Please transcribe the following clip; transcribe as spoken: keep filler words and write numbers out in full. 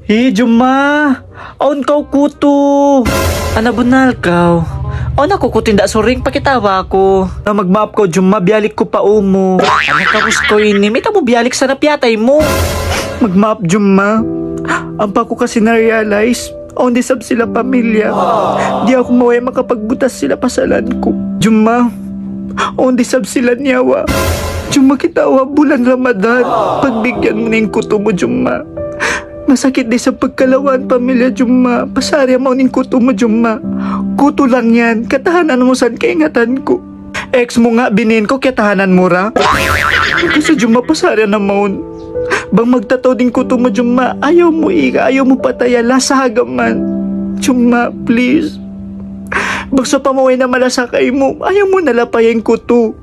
Hi Jumma, awn kaw kutu. Ana, bunnal kaw? Awn aku kutu, inda' suring, pakitawa aku. Na, magmaap kaw Jumma, biyalik ku pa ū mu. Ana, kaus kaw ini, mayta' mu biyalik, sana piyatay mu. Magmaap Jumma. Ampa ku kasi na-realize, awn da isab sila pamilya. Di' aku maway makapagbutas sila pasalan ku. Jumma, awn da isab sila nyawa. Jumma, kita' ha bulan Ramadan, pagbigyan mu na in kutu mu Jumma. Masakit da isab pagkalawaan pamilya Jumma. Pasari mawn in kutu mu Jumma. Kutu lang yan, katahanan mu sa in kaingatan ku. Ex mu nga, biniin ku, kiyatahanan mu ra. Kasi Jumma, pasari na mawn. Bang magtataud in kutu mu Jumma, ayaw mu iga, ayaw mu pataya, lasa ha gaman. Jumma, please. Bang sawpama way na malasa kaymu, ayaw mu na lapaya in kutu.